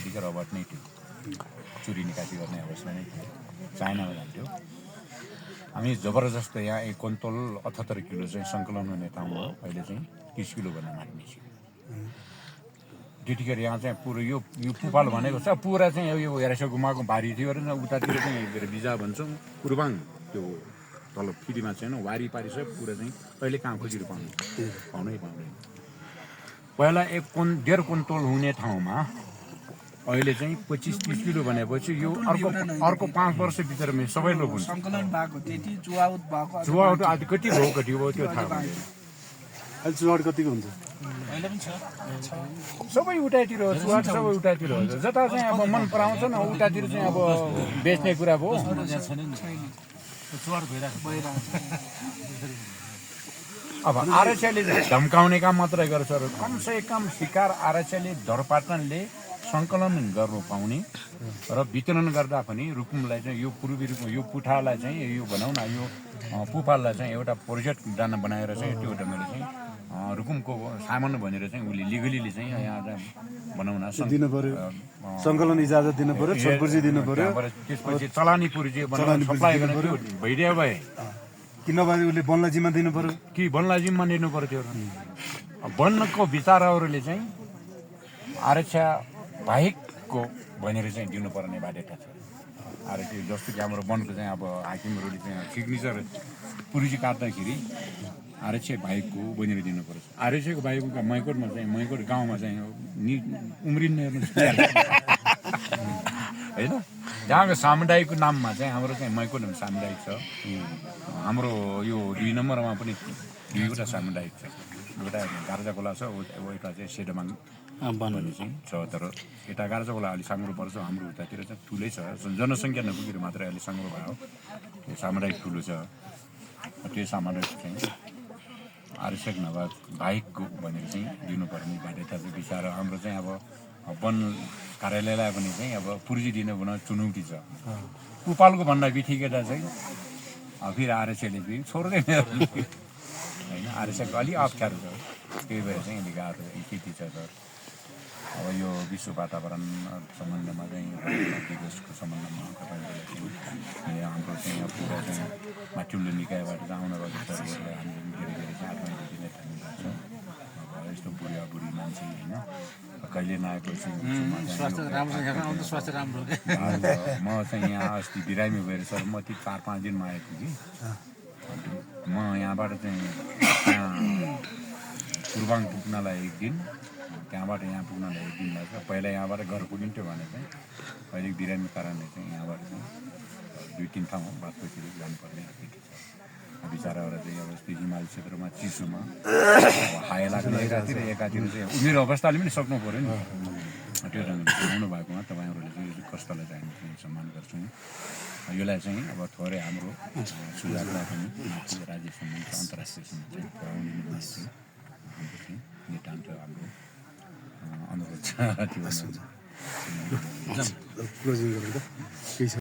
त्यतिकै रबर्ट नै थियो, चुरी निकासी गर्ने अवस्था नै थियो, चाइनामा जान्थ्यो। हामी जबरजस्त यहाँ 1 कुन्तल 78 किलो चाहिँ सङ्कलन हुने ठाउँमा अहिले चाहिँ 30 किलो भनेर माग्नेछु। त्यतिखेर यहाँ चाहिँ पुरो यो पुपाल भनेको छ पुरा चाहिँ यो हेरेसो गुमाको भारी थियो र उतातिर चाहिँ बिजा भन्छौँ कुर्बाङ त्यो तल फिरीमा छैन वारिपारि छ पुरा चाहिँ अहिले कहाँ खोजेर पाउनै पाउँदैन। पहिला 1.5 कुन्तल हुने ठाउँमा अहिले चाहिँ 25-30 किलो भनेपछि यो अर्को 5 वर्षभित्रमा सबै लोक हुन्छ। सङ्कलन भएको त्यति चुहाउट भएको चुहाउट आदि कति भयो त्यो थाहा भएन। अहिले चुहाउट कतिको हुन्छ? अहिले पनि छ सबै उतातिर हो, चुहाट सबै उतातिर हो। जता चाहिँ अब मन पराउँछ न उतातिर चाहिँ अब बेच्ने कुरा भयो। अब आरक्षले धम्काउने काम मात्रै गर्छ र कमसे कम शिकार आरक्षले धरपाटनले सङ्कलन गर्नु पाउने र वितरण गर्दा पनि रुकुमलाई चाहिँ यो पूर्वी रुकुम यो पुठालाई चाहिँ यो भनौँ न यो पुपाललाई चाहिँ एउटा प्रोजेक्ट जान बनाएर चाहिँ त्यो ढङ्गले चाहिँ रुकुमको सामान भनेर चाहिँ उसले लिगलीले चाहिँ यहाँ भनौँ न दिनु पर्यो, सङ्कलन इजाजत दिनु पर्यो, छटपुर्जी दिनु पर्यो, त्यसपछि चलानी पुर्जी सप्लाई गर्नु भइदियो भए कि नभए उसले वनलाई दिनु पर्यो कि वनलाई जिम्मा लिनु पर्थ्यो। वनको विचारहरूले चाहिँ आरक्षा बाहेकको भनेर चाहिँ दिनुपर्ने बाध्यता छ। आरक्षी जस्तो कि हाम्रो वनको चाहिँ अब हाकिमहरूले चाहिँ सिग्नेचर पुर्जी काट्दाखेरि आरक्षी बाहेकको भनेर दिनुपर्छ। आरक्षीको बाहेकको मैकोटमा चाहिँ मैकोट गाउँमा चाहिँ उम्रिने होइन त्यहाँको सामुदायिकको नाममा चाहिँ हाम्रो चाहिँ मैकोटमा सामुदायिक छ। हाम्रो यो 2 नम्बरमा पनि 2वटा सामुदायिक छ। एउटा गार्जाकोला छ, एउटा चाहिँ सेडमाङ भन्ने चाहिँ छ। तर यता गार्जाकोला अलि साङ्ग्रो पर्छ, हाम्रो उतातिर चाहिँ ठुलै छ, जनसङ्ख्या नपुगेर मात्रै अलि साङ्ग्रो भयो। त्यो सामुदायिक ठुलो छ। त्यो सामुदायिक चाहिँ आवश्यक नभए बाहेकको भनेर चाहिँ दिनुपर्ने बाध्यता चाहिँ विचार हाम्रो चाहिँ अब वन कार्यालयलाई पनि चाहिँ अब पुर्जी दिनु भन चुनौती छ। पुपालको भन्दा बित्तिकै चाहिँ फेरि आरक्षले फेरि छोड्दैन होइन। आरक्षको अलिक अप्ठ्यारो छ, त्यही भएर चाहिँ अलिक गाह्रो स्थिति छ। सर अब यो विश्व वातावरण सम्बन्धमा चाहिँ दिवसको सम्बन्धमा तपाईँले चाहिँ हाम्रो चाहिँ पुरा चाहिँ माथिल्लो निकायबाट चाहिँ आउन गएको सरहरूले हामीले धेरै चाहिँ आत्महत्या दिने ठानिरहेको छ। अब यस्तो बुढी मान्छे होइन कहिले नआएपछि म चाहिँ यहाँ अस्ति बिरामी भएर सर म ती 4-5 दिनमा आएको कि म यहाँबाट चाहिँ त्यहाँ पूर्वाङ पुग्नलाई 1 दिन, त्यहाँबाट यहाँ पुग्नलाई 1 दिन लाग्छ। पहिला यहाँबाट घर पुगिन्थ्यो भने चाहिँ अहिले बिरामी कारणले चाहिँ यहाँबाट चाहिँ 2-3 ठाउँ बाटोतिर जानुपर्ने स्थिति छ। बिचराहरू चाहिँ अब यस्तो हिमाली क्षेत्रमा चिसोमा हाय लाग्ने एकातिर चाहिँ उमेर अवस्थाले पनि सक्नु पऱ्यो नि। त्यो ढङ्गले आउनु भएकोमा तपाईँहरूले चाहिँ कष्टलाई चाहिँ हामी सम्मान गर्छौँ। यसलाई चाहिँ अब थोरै हाम्रो सुझावलाई पनि राज्य सम्बन्ध अन्तर्राष्ट्रिय सम्बन्ध चाहिँ पुऱ्याउने निम्ति चाहिँ हाम्रो चाहिँ नितान्त हाम्रो अनुरोध छ।